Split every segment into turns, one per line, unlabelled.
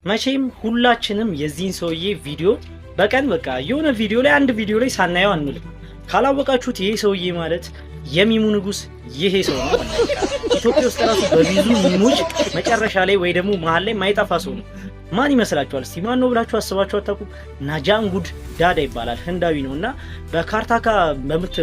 መቼም ሁላችንም የዚህን ሰውዬ ቪዲዮ በቀን በቃ የሆነ ቪዲዮ ላይ፣ አንድ ቪዲዮ ላይ ሳናየው አንውልም። ካላወቃችሁት ይሄ ሰውዬ ማለት የ meme ኡ ንጉስ ይሄ ሰው ነው ማለት ነው። ኢትዮጵያ ውስጥ ራሱ በብዙ meme ኦች መጨረሻ ላይ ወይ ደግሞ መሀል ላይ ማይጠፋ ሰው ነው። ማን ይመስላችኋል? እስቲ ማን ነው ብላችሁ አስባችሁ አታውቁም? ናጃንጉድ ዳዳ ይባላል። ህንዳዊ ነው እና በካርታካ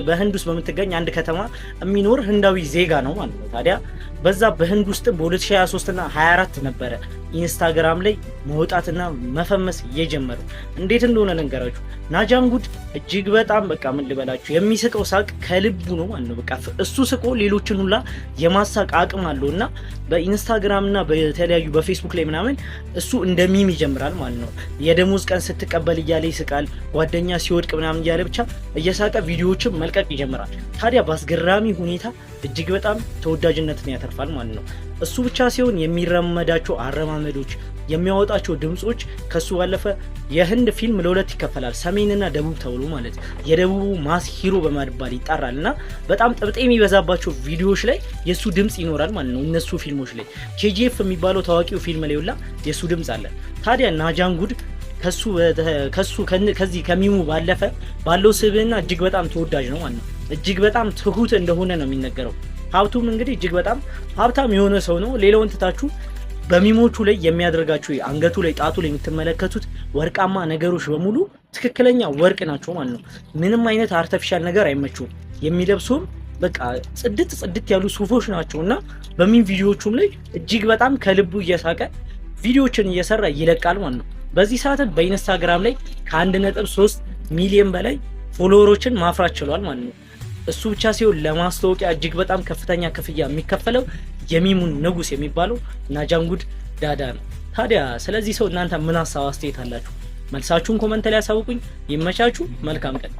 በህንድ ውስጥ በምትገኝ አንድ ከተማ የሚኖር ህንዳዊ ዜጋ ነው ማለት ነው። ታዲያ በዛ በህንድ ውስጥ በ2023 እና 24 ነበረ ኢንስታግራም ላይ መውጣትና መፈመስ የጀመረው። እንዴት እንደሆነ ልንገራችሁ። ናጃንጉድ እጅግ በጣም በቃ ምን ልበላችሁ፣ የሚስቀው ሳቅ ከልቡ ነው ማለት ነው። በቃ እሱ ስቆ ሌሎችን ሁላ የማሳቅ አቅም አለው እና በኢንስታግራም እና በተለያዩ በፌስቡክ ላይ ምናምን እሱ እንደ meme ይጀምራል ማለት ነው። የደሞዝ ቀን ስትቀበል እያለ ይስቃል። ጓደኛ ሲወድቅ ምናምን እያለ ብቻ እየሳቀ ቪዲዮዎችን መልቀቅ ይጀምራል። ታዲያ በአስገራሚ ሁኔታ እጅግ በጣም ተወዳጅነትን ያተርፋል ማለት ነው። እሱ ብቻ ሲሆን የሚራመዳቸው አረማመዶች፣ የሚያወጣቸው ድምጾች፣ ከሱ ባለፈ የህንድ ፊልም ለሁለት ይከፈላል፣ ሰሜንና ደቡብ ተብሎ ማለት። የደቡቡ mass hero በመባል ይጠራል እና በጣም ጥብጤ የሚበዛባቸው ቪዲዮዎች ላይ የእሱ ድምጽ ይኖራል ማለት ነው። እነሱ ፊልሞች ላይ KGF የሚባለው ታዋቂው ፊልም ላይ ሁላ የእሱ ድምጽ አለ። ታዲያ ናጃንጉድ ከሱ ከዚህ ከ meme ኡ ባለፈ ባለው ስብዕና እጅግ በጣም ተወዳጅ ነው ማለት ነው። እጅግ በጣም ትሁት እንደሆነ ነው የሚነገረው። ሀብቱም እንግዲህ እጅግ በጣም ሀብታም የሆነ ሰው ነው። ሌላውን ትታችሁ በ meme ኦቹ ላይ የሚያደርጋቸው አንገቱ ላይ፣ ጣቱ ላይ የምትመለከቱት ወርቃማ ነገሮች በሙሉ ትክክለኛ ወርቅ ናቸው ማለት ነው። ምንም አይነት artificial ነገር አይመቸውም። የሚለብሱም በቃ ጽድት ጽድት ያሉ ሱፎች ናቸው እና በ meme ቪዲዮዎቹም ላይ እጅግ በጣም ከልቡ እየሳቀ ቪዲዮዎችን እየሰራ ይለቃል ማለት ነው። በዚህ ሰዓት በኢንስታግራም ላይ ከ1.3 ሚሊዮን በላይ follower ኦችን ማፍራት ችሏል ማለት ነው። እሱ ብቻ ሲሆን ለማስታወቂያ እጅግ በጣም ከፍተኛ ክፍያ የሚከፈለው የ meme ኡን ንጉስ የሚባለው ናጃንጉድ ዳዳ ነው። ታዲያ ስለዚህ ሰው እናንተ ምን ሀሳብ አስተያየት አላችሁ? መልሳችሁን comment ላይ ያሳውቁኝ። ይመቻችሁ። መልካም ቀን።